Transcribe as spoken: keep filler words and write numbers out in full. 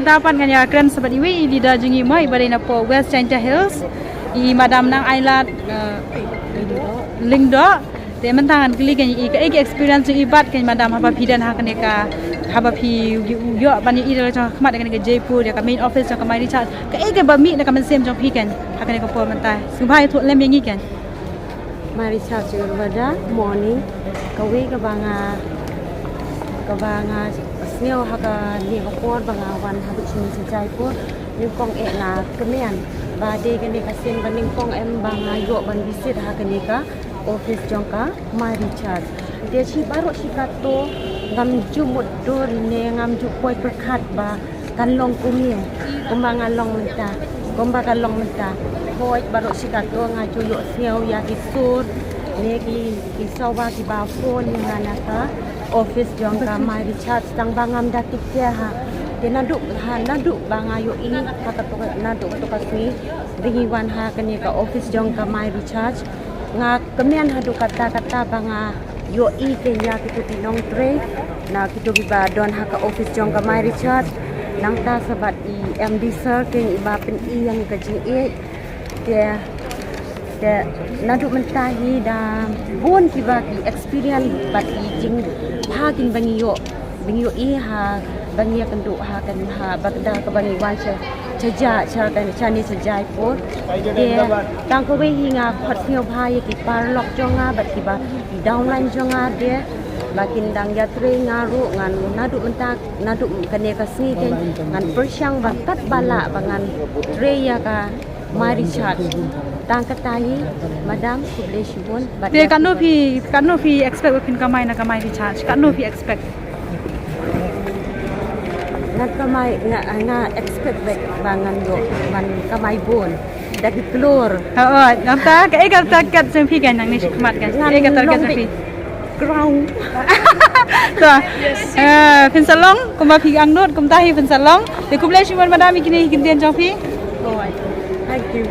Mynta pat ngan ïakren sa bad iwei i leader jong ngi mo, iba dei na poh West Jaintia Hills, i Madam Nang Ailad, eh, Lyngdoh. Te mynta ngan kylli keiñ i, kaei ka experience jong i bad keiñ Madam, haba phi don ha kane ka, haba phi ïoh ban ïohi da la jong ha khmat ïa kane ka Jaipur, ïa ka main office jong ka My Recharge, kaei kaba mih na ka mynsiem jong phi keiñ ha kane ka por mynta? Sngewbha ïathuh lem ïa ngi keiñ. My Recharge Ayurveda, morning. Kawei kaba nga, kaba nga sngew ha kane ka por ba nga wan haduh shane sha Jaipur, nyngkong eh nga kmen ba dei kane ka sien ba nyngkong em ba nga ïoh ban visit ha kane ka office jong ka My Recharge. Te shi baroh shi kato ngam ju mutdur ne ngam ju poi pyrkhat ba kan long kumne, kumba nga long mynta, kumba ka long mynta. Hooid, baroh shi kato nga ju ïohsngew ïa ki sur ne ki, ki sawa kiba phone ïa nga na ka office jong ka My Recharge, tang ba ngam da tip te ha. Te naduh ha, naduh ba nga ïohi ha kato ka, naduh kato ka sngi ba ngi wan ha kane ka office jong ka My Recharge, nga kmen haduh katta katta ba nga ïohi keiñ ïa kito ki nongtrei, na kito kiba don ha ka office jong ka My Recharge, nangta sa bad i M D sir keiñ iba pyni ïa ngi ka jingïeit. Te, te naduh mynta hi da bun kiba ki experience bad ki jingpha keiñ ba ngi ïoh, ba ngi ïohi ha, ba ngi ïakynduh ha kane ha, ba ka da kaba ngi wan sha, sha ja, sha kane, shane sha Jaipur. Te tang kawei hi nga khot sngewbha ïa ki paralok jong nga bad kiba ki downline jong nga te, ba kin dang ïatrei nga ruh, ngan naduh mynta, naduh kane ka sngi keiñ ngan pyrshang ba katba lah ba ngan trei ïa ka My Recharge. Tang kata hi, Madam, khublei shibun. Bad te ïa katno phi, katno phi expect ba phin kamai na ka My Recharge? Katno phi expect? Nga kamai, nga, nga expect ba, ba ngan ïoh, ban kamai bun da ki klur. Oh, oh, nangta kaei ka target jong phi keiñ nangne shakhmat keiñ? Ngan, kaei ka target jong phi? Crown. To. Eh, phin sa long kumba phi angnud, kumta hi phin sa long. Te khublei shibun Madam ïa kine ki ktien jong phi. Thank you.